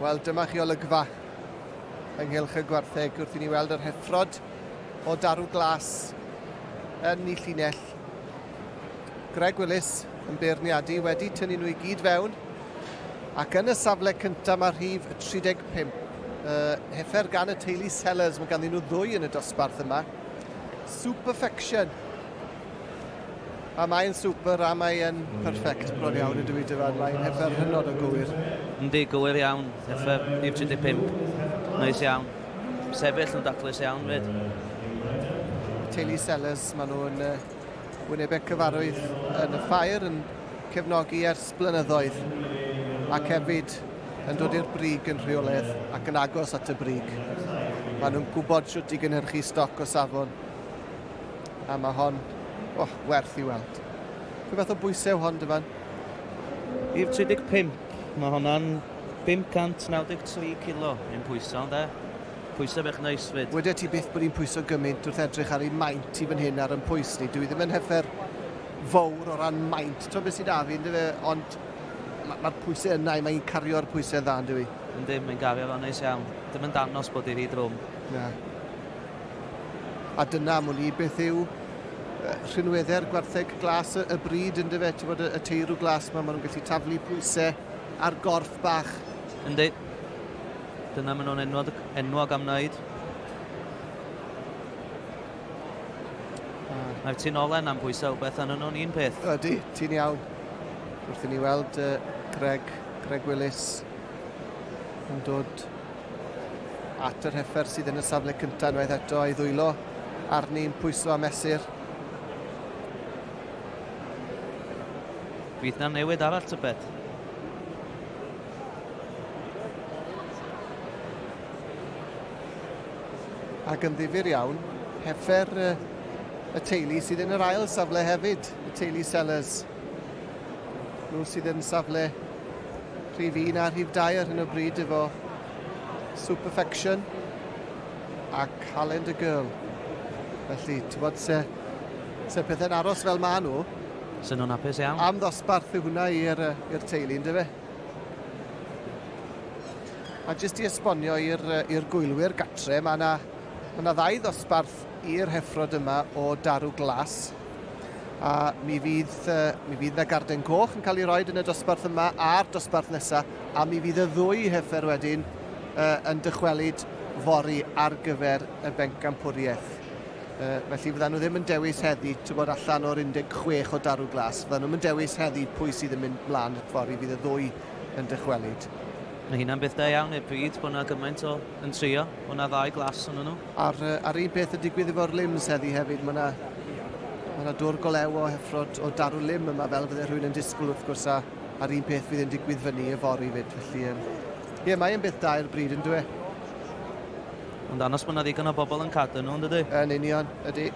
Wel, dyma chi olygfa ynghylch y gwartheg wrth i ni weld yr heffrod o darw glas yn ei llinell. Greg Willis yn beirniadu wedi tynnu nhw i gyd fewn ac yn y safle cyntaf mae rhif 35. Uh, heffer gan y teulu Sellers, mae ganddyn nhw ddwy yn y dosbarth yma. Superfection. A mae'n super a mae'n perfect bron iawn yn dwi Dyfan. Mae'n heffer hynod o gywir. Yndi, gywir iawn. Heffer rhif 35. Neis iawn. Sefyll yn daclus iawn fyd. Teulu Sellers, maen nhw'n uh, wynebau cyfarwydd yn y ffair, yn cefnogi ers blynyddoedd ac hefyd yn dod i'r brig yn rheolaidd ac yn agos at y brig. Maen nhw'n gwybod sut i gynhyrchu stoc o safon. A mae hon, oh, werth i weld. Pwy fath o bwysau yw hon, Dyfan? I'r 35, mae honna'n 593 kilo yn pwyso, ynde? Pwysau bech neis fyd. Wedet ti byth bod hi'n pwyso gymaint wrth edrych ar ei maint i fan hyn ar yn pwys ni. Dwi ddim yn heffer fawr o ran maint. Ti'n beth sydd â fi, yndyfe? Ond mae'r ma pwysau yna, mae'n cario'r pwysau dda, ynddo i? Yndi, mae'n gario fo'n neis iawn. Dim yn danos bod hi rhy drwm. Na. A dyna am wn i beth yw rhinweddau'r gwartheg glas y, y bryd ynddo fe, ti'n bod y, y teirw glas yma, maen nhw'n gallu taflu pwysau ar gorff bach. Yndi. Dyna maen nhw'n enwog, enwog am wneud. Ah. Mae'r tinolen am pwysau rhywbeth arnyn nhw'n un peth. Ydy, ti'n iawn. Wrth i ni weld uh, Greg, Greg Willis yn dod at yr heffer sydd yn y safle cyntaf unwaith eto a'i ddwylo arni'n pwyso a mesur. Fydd na newid arall tybed? Ac yn ddifyr iawn, heffer y teulu sydd yn yr ail safle hefyd, y teulu Sellers. Nhw sydd yn safle rhif 1 a rhif 2 ar hyn o bryd efo Superfection a Calendar Girl. Felly, ti'n bod, se, se pethau'n aros fel maen nhw. Se nhw'n hapus iawn. Am ddosbarth yw hwnna i'r teulu, ynddo fe? A jyst i esbonio i'r gwylwyr gatre, mae yna ma 'na ddau ddosbarth i'r heffrod yma o darw glas. A mi fydd, mi fydd 'na garden coch yn cael ei roed yn y dosbarth yma a'r dosbarth nesaf, a mi fydd y ddwy heffer wedyn yn dychwelyd fory ar gyfer y bencampwriaeth. Felly fyddan nhw ddim yn dewis heddi, ti'n bod allan o'r 16 o darw glas, fyddan nhw'n dewis heddi pwy sydd yn mynd mlaen fory, fydd y ddwy yn dychwelyd. Mae hynna'n beth da iawn i'r bryd bod 'na gymaint o yn trio, bod 'na ddau glas yn nhw. A'r, a'r un peth yn digwydd efo'r lims heddi hefyd, mae 'na mae 'na dwr golew o heffrod o darw lim yma fel fydde rhywun yn disgwyl wrth gwrs a a'r un peth fydd yn digwydd fyny yfory fyd. Felly, um, ie, yeah, mae'n beth da i'r bryd yn dwi. Ond danos bod 'na ddigon o bobl yn cadw nhw, yn dydy? Yn union, ydy.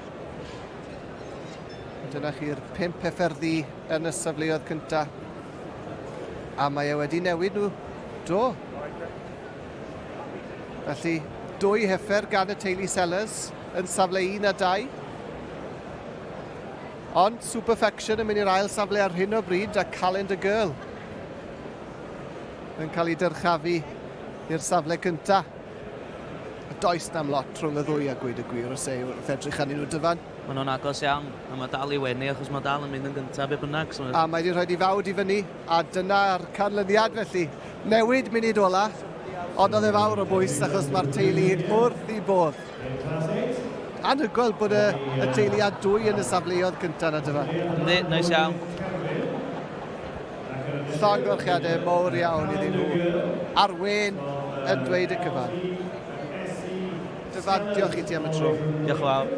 Dyna chi'r pump heffer ddu yn y safleoedd cyntaf. A mae e wedi newid nhw. Do. Felly, dwy heffer gan y teulu Sellers yn safle 1 a 2. Ond Superfection yn mynd i'r ail safle ar hyn o bryd a Calendar Girl yn cael ei dyrchafu i'r safle cyntaf. Does na'm lot rhwng y ddwy a gweud y gwir os ei wrth edrych arnyn nhw Dyfan. Maen nhw'n agos iawn, a mae dal i wenu achos mae dal yn mynd yn gyntaf be bynnag. So... A mae wedi rhoi i fawd i fyny, a dyna'r canlyniad felly. Newid munud ola, ond oedd e fawr o bwys achos mae'r teulu wrth i bodd. Anhygoel bod y, y teulu a dwy yn y safleoedd cyntaf na dyfa. Yndi, neis iawn. Llongyfarchiadau mawr iawn iddyn nhw. A'r wên yn dweud y cyfan. Dyfan, diolch i ti am y tro. Diolch yn fawr.